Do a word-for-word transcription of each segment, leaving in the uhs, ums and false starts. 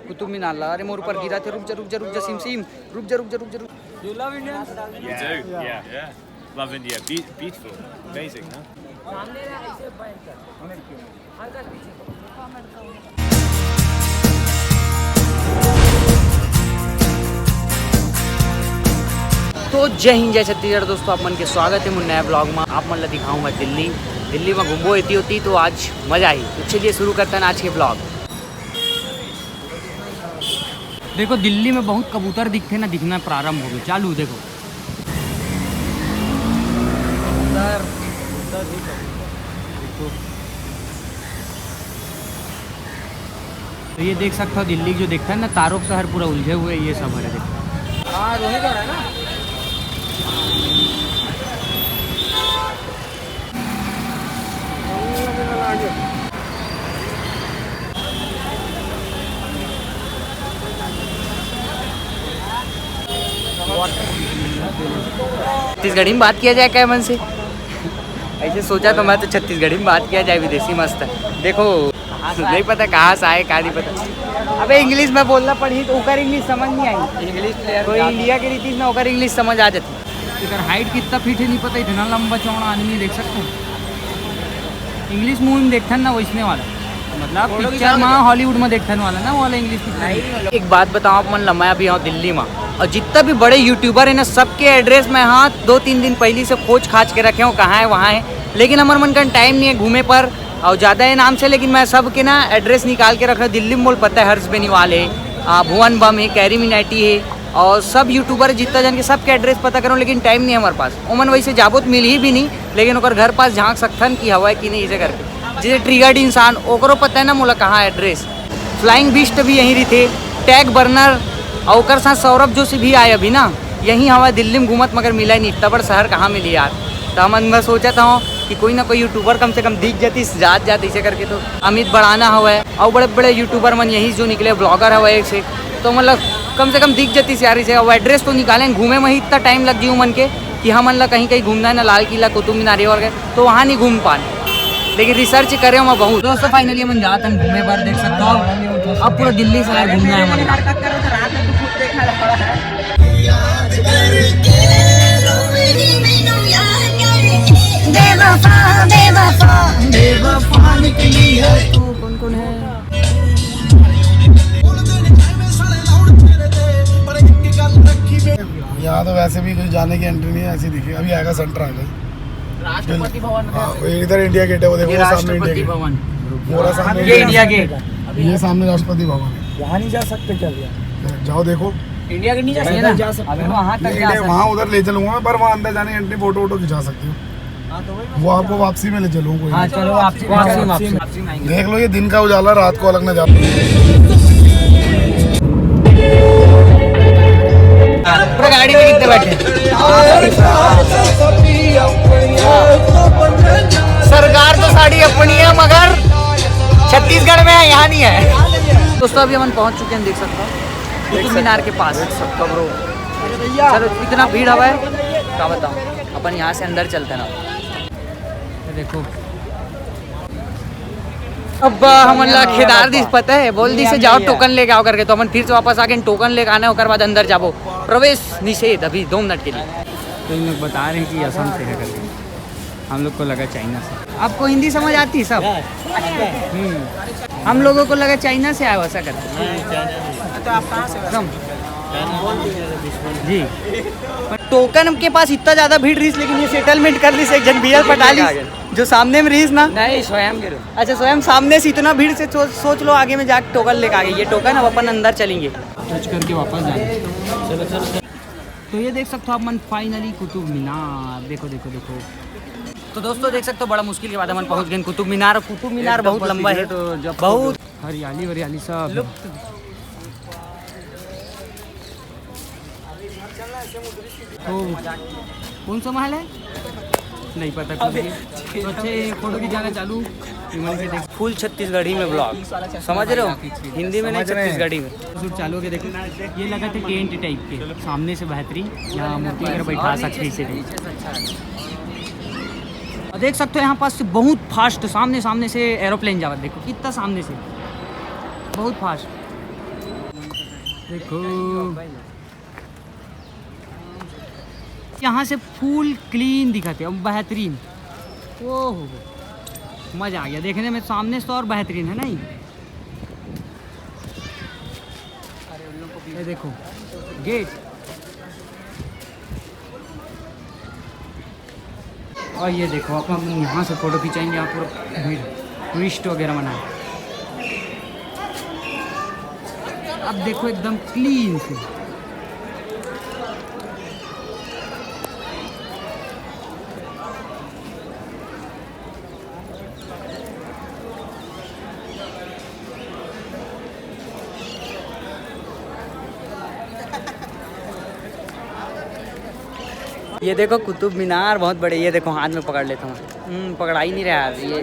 कुतुब मीनार ला, अरे मोर ऊपर गिरा थे। रुक जा, रुक जा, रुक जा, सिम सिम, रुक जा, रुक जा, रुक जा, रुक। You love Indians? You do? Yeah. Yeah. Love India. Be- beautiful. Amazing, huh? तो जय हिंद, जय छत्तीसगढ़ दोस्तों, आप मन के स्वागत है मोर नया ब्लॉग में। आप मन ला दिखाऊंगा दिल्ली। दिल्ली में घूमबो एती होती तो आज मजा आई। तो चलिए शुरू करते हैं आज के ब्लॉग। देखो, दिल्ली में बहुत कबूतर दिखते ना, दिखना प्रारंभ हो गए। चालू देखो। तो ये देख सकते हो, दिल्ली जो दिखता है ना, तारों के शहर पूरा उलझे हुए, ये सब है, देखो। हाँ, रोहित हो रहा है ना। छत्तीसगढ़ी में बात किया जाए क्या मन से? ऐसे सोचा तो मैं तो छत्तीसगढ़ी में बात किया जाए, विदेशी मस्त है। देखो, नहीं पता कहाँ से आए, कहाँ नहीं पता। अबे इंग्लिश में बोलना पड़ी तो ओकर इंग्लिश समझ नहीं आई। इंग्लिश कोई इंडिया के रीति ना, ओकर इंग्लिश समझ आ जाती। एकर हाइट कितना फीट है नहीं पता, इतना लंबा चौड़ा आदमी देख सकते हैं। इंग्लिश मूवी में देखथन ना वैसने वाला, मतलब पिक्चर में, हॉलीवुड में देखथन वाला ना, वो वाला इंग्लिश पिक्चर। एक बात बताओ आप मन ला, मैं अभी हूँ दिल्ली में, और जितना भी बड़े यूट्यूबर है ना, सबके एड्रेस मैं हाँ दो तीन दिन पहले से खोज खाज के रखे हूँ, कहाँ है वहाँ है, लेकिन हमर मन का टाइम नहीं है घूमे पर। और ज़्यादा ये नाम से, लेकिन मैं सबके ना एड्रेस निकाल के रख रहा हूँ। दिल्ली में मोला पता है, हर्ष बेनीवाल है, आ, भुवन बम है, कैरी मिनाटी है, और सब यूट्यूबर जितना जन के, सबके एड्रेस पता करूँ, लेकिन टाइम नहीं है हमारे पास। ओमन वैसे जाबो तो मिलही भी नहीं, लेकिन ओकर घर पास झांक सकथन कि हवा है कि नहीं, इसे करके। जैसे ट्रिगर्ड इंसान, ओकरो पता है ना मोला कहाँ एड्रेस। फ्लाइंग बीस्ट भी यहीं रहिथे, टैग बर्नर, और ओकर साथ सौरभ जोशी भी आए अभी ना, यहीं हवा दिल्ली में घूमत, मगर मिला ही नहीं। इतना बड़ा शहर कहाँ मिली यार? तो हम अंदर सोचा था कि कोई ना कोई यूट्यूबर कम से कम दिख जाती, जात जात इसे करके। तो अमित बड़ाना हवा है, और बड़े बड़े यूट्यूबर मन यहीं जो निकले, ब्लॉगर हवा एक से, तो मतलब कम से कम दिख जाती यार इसे। अब एड्रेस तो निकालें, घूमे में ही इतना टाइम लग गई मन के कि हमन ला कहीं कहीं घूमना है ना, लाल किला, कुतुब मीनार, ये और गए तो वहाँ नहीं घूम पान, लेकिन रिसर्च करे हम बहुत। दोस्तों, फाइनली हमन जात हन घूमे बर, देख सकते हो, अब पूरा दिल्ली शहर घूमना है हमन ला। बेवफा, बेवफा, बेवफा निकली है तू। कौन कौन है? यहाँ तो वैसे भी कोई जाने की एंट्री नहीं है, ऐसी दिखी। अभी आएगा, सेंटर आ गई। राष्ट्रपति भवन में हाँ, ये इधर इंडिया गेट है, वो देखो, ये वो सामने इंडिया राष्ट्रपति गेट। भवन। वो रहा सामने ये इंडिया इंडिया गेट। ये सामने राष्ट्रपति भवन है। यहाँ नहीं जा सकते क्या भैया? जाओ देखो। इंडिया गेट नहीं जा सकते पैदल ना? जा सकते अबे हो। वहाँ तक नहीं, जा नहीं, सकते। वहाँ उधर ले चलूंगा मैं, पर वहाँ अंदर जाने की एंट्री, फोटो वोटो खिंचा सकते हो। हाँ, तो वही वो आपको वापसी में ले चलूंगा, कोई हाँ, नहीं। चलो, वापसी, वापसी, वापसी। देख लो, ये दिन का उजाला, रात को अलग ना जाओ। पूरा गाड़ी में कितने बैठे? सरकार तो साड़ी अपनी है, मगर छत्तीसगढ़ में है, यहाँ नहीं है। दोस्तों, अभी हम पहुँच चुके हैं, देख सकते हो, कुतुब मीनार के पास। देख सकते हो, ब्रो। चलो, इतना भीड़ हवा है, क्या बताऊँ, अपन यहाँ से अंदर चलते हैं ना। देखो, अब हमन ला केदार दिस पता है, बोल दिस जाओ टोकन लेके आओ करके, तो हमन फिर से वापस आके टोकन लेके आना है, ओकर बाद अंदर जाबो। प्रवेश निषेध अभी दो मिनट के लिए। तो इन लोग बता रहे हैं कि असम से है करके, हम लोग को लगा चाइना से। आपको हिंदी समझ आती है सब? हम्म। हम लोगों को लगा चाइना से आया, वैसा करके। तो आप कहाँ से हो? असम। जी। पर टोकन के पास इतना ज्यादा भीड़ रहीस, लेकिन ये सेटलमेंट कर लीस, एक जन बियर पटा लीस, जो सामने में रहीस ना। नहीं, स्वयं गिरो। अच्छा, स्वयं सामने से इतना भीड़ से सो-, सोच लो, आगे में जाके टोकन लेके आ गए। ये टोकन, अब अपन अंदर चलेंगे। टच करके वापस जाएंगे। तो ये देख सकते हो आप मन, फाइनली कुतुब मीनार। देखो, देखो, देखो। तो दोस्तों, देख सकते हो, बड़ा मुश्किल के बाद हमन पहुंच गए कुतुब मीनार। कुतुब मीनार बहुत लंबा है, तो जब बहुत हरियाली वरियाली सब। तो कौन सा महल है, नहीं पता कुछ भी। तो अच्छे फोटो खिंचाना चालू, इमन के देख। फुल छत्तीसगढ़ी में ब्लॉग, समझ रहे हो? हिंदी में नहीं, छत्तीसगढ़ी में। तो चालू हो गया, देखो, ये लगा था टेंट टाइप के, सामने से बेहतरीन, यहाँ मूर्ति वगैरह बैठा सकते हैं इसे। और देख सकते हो, यहाँ पास से बहुत फास्ट सामने, सामने से एरोप्लेन जावत, देखो कितना सामने से, बहुत फास्ट। देखो, यहाँ से फुल क्लीन दिखत हे, बेहतरीन। ओहो, मजा आ गया देखने में, सामने से तो और बेहतरीन है नहीं। ये देखो गेट, और ये देखो अपन यहाँ से फोटो खिंचाएंगे, यहाँ पूरा भीड़, टूरिस्ट वगैरह मना है। अब देखो एकदम क्लीन से। ये देखो कुतुब मीनार बहुत बड़े, ये देखो हाथ में पकड़ लेता हूँ। हम्म, पकड़ा ही नहीं रहा है ये,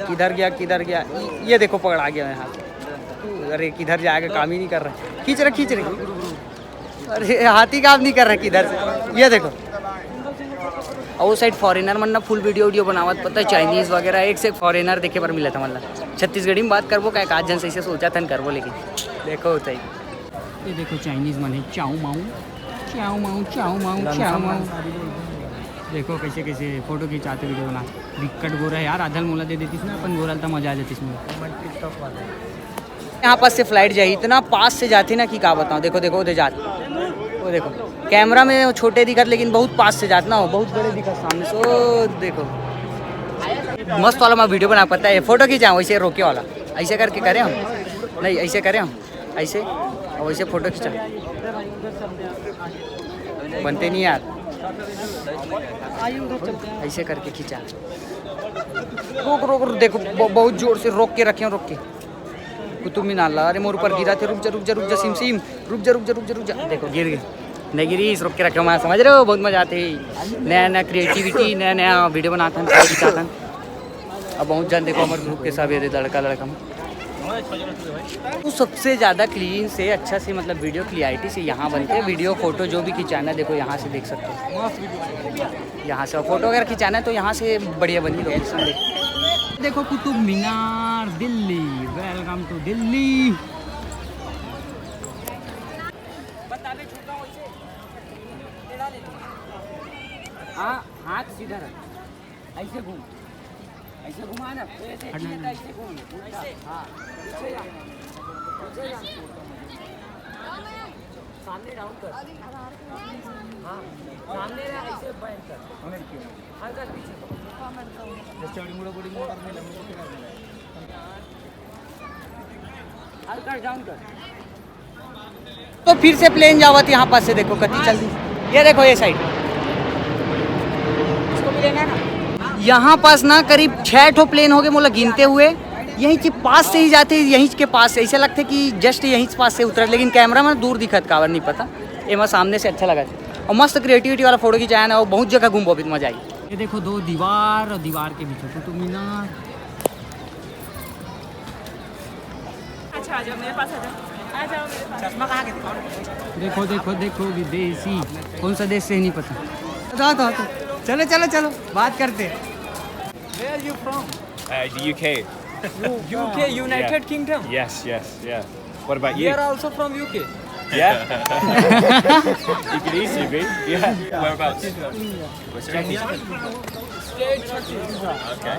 किधर गया, किधर गया। ये देखो पकड़ा गया है हाथ। अरे किधर जाएगा, काम ही नहीं कर रहा है। खींच रहे, खींच रहे। अरे हाथी काम नहीं कर रहा किधर से। ये देखो, और वो साइड फॉरेनर मन ना फुल वीडियो वीडियो बनावत, पता है, चाइनीज वगैरह, एक से एक फॉरेनर देखे बर मिला था। मतलब छत्तीसगढ़ी में बात करबो का, एक आध जन से ऐसे सोचा था न करबो, लेकिन देखो होता ही। ये देखो चाइनीज मन है, चाऊ माऊ, चाऊ माऊ, चाऊ माऊ, चाऊ माऊ। देखो कैसे कैसे फोटो खिंचाते वीडियो बना। बिकट गोरा है यार, आधल मोला दे देतीस ना, अपन गोरा ल त मजा आ जातीस मोला। यहाँ पास से फ्लाइट जाही, इतना पास से जाती ना कि का बताऊँ। देखो देखो उधर जात, वो देखो कैमरा में छोटे दिखत, लेकिन बहुत पास से जात ना हो, बहुत बड़े दिखत सामने से। ओ देखो मस्त वाला मैं वीडियो बना, पता है, फोटो खींचा वैसे रोके वाला, ऐसे करके करे हम, नहीं ऐसे करे हम, ऐसे और वैसे फोटो खींचा, बनते नहीं यार, ऐसे करके खींचा। रोक रोक रोक, देखो ब- बहुत जोर से रोक के रखे हैं, रोक के। कुतुब मीनार ला, अरे मोर ऊपर गिरा थे, रुक जा रुक जा रुक जा सिम सिम, रुक जा रुक जा रुक जा रुक जा। देखो गिर गए, नहीं गिरी, इस रोक के रखे हो, मैं समझ रहे हो, बहुत मजा आते। नया नया क्रिएटिविटी, नया नया वीडियो बनाता हूँ, खींचाता हूँ। अब बहुत जन देखो हमारे ग्रुप के सब ये लड़का लड़का में। तो सबसे ज़्यादा क्लीन से अच्छा से मतलब वीडियो क्लियरिटी से यहाँ बनते हैं, वीडियो फोटो जो भी खिंचाना है, देखो यहाँ से देख सकते हो। यहाँ से फोटो अगर खिंचाना है तो यहाँ से बढ़िया बनी लोकेशन। देखो कुतुब मीनार दिल्ली, welcome to दिल्ली। हाँ, हाथ सीधा रख, ऐसे घूम, ऐसे घुमा ना, तो ऐसे, हटना, हटना। ऐसे घूम, उल्टा। हाँ, पीछे जा, पीछे जा। सामने डाउन कर। हाँ, सामने रहा, ऐसे बाएं कर। हल्का पीछे को। हल्का डाउन कर। तो फिर से प्लेन जावत यहाँ पास से, देखो कति चल दी। ये देखो ये साइड, इसको भी लेना है ना। यहाँ पास ना करीब छः ठो प्लेन हो गए मोला गिनते हुए। यहीं के पास से ही जाते, यहीं के पास से ऐसे लगते कि जस्ट यहीं पास से उतरा, लेकिन कैमरा में दूर दिखत काबर नहीं पता। एमा सामने से अच्छा लगा और मस्त क्रिएटिविटी वाला फोटो खिंचाया ना, और बहुत जगह घूमबो अभी तो मजा आई। ये देखो दो दीवार और दीवार के बीच में कुतुब मीनार। अच्छा आ जाओ मेरे पास, आ जाओ, आ जाओ मेरे पास। चश्मा कहाँ के? देखो देखो देखो विदेशी, कौन सा देश से है नहीं पता। बताओ तो, तो चलो चलो चलो बात करते हैं। Where are you from? Uh, the U K. U K, United Kingdom. Yes, yes, yeah. What about you? We are also from U K. Yeah. You can easily be. Yeah. Whereabouts? West Indian. State Chhattisgarh. Okay.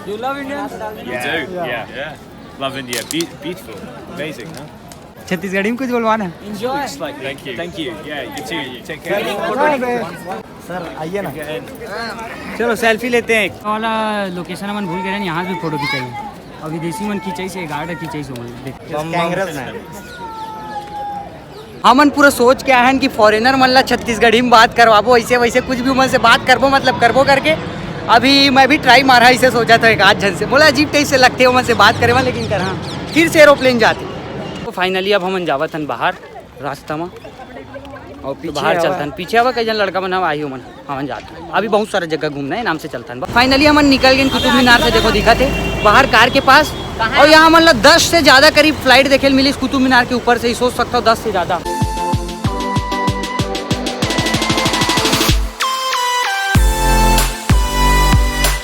You love Indians? Yeah. We do. Yeah. Yeah. Love India. Be- beautiful. Amazing, huh? Chhattisgarhi में कुछ बोलवाना है? Enjoy. Thank you. Thank you. Yeah, you too. Take care. Sir आइए ना। चलो selfie लेते हैं। वाला location हमन भूल गए हैं, यहाँ से भी फोटो खिंचाई। और विदेशी मन खिंचाई से, गार्ड खिंचाई से, देख। कांग्रेस में। हमन पूरा सोच के आए हैं कि फॉरेनर मन ला छत्तीसगढ़ी में बात करवाबो, ऐसे वैसे कुछ भी मन से बात करबो, मतलब करबो करके। अभी मैं भी ट्राई मारा, इसे सोचा था एक आध जन से, बोला अजीब टाइप से लगते हो मन से बात करे में, लेकिन कर हाँ फिर से एरोप्लेन जाते। तो फाइनली अब हमन जावत हन बाहर रास्ता में, और पीछे बाहर हवा। चलतन, पीछे हवा कई जन लड़का मन हवा, आही ओमन, हमन जात हन। अभी बहुत सारा जगह घूमना है, नाम से चलतन। फाइनली हमन निकल गए कुतुब मीनार से, देखो दिखत है बाहर कार के पास। और यहाँ हमन ला दस से ज़्यादा करीब फ्लाइट देखे ल मिली कुतुब मीनार के ऊपर से ही, सोच सकता हो दस से ज़्यादा।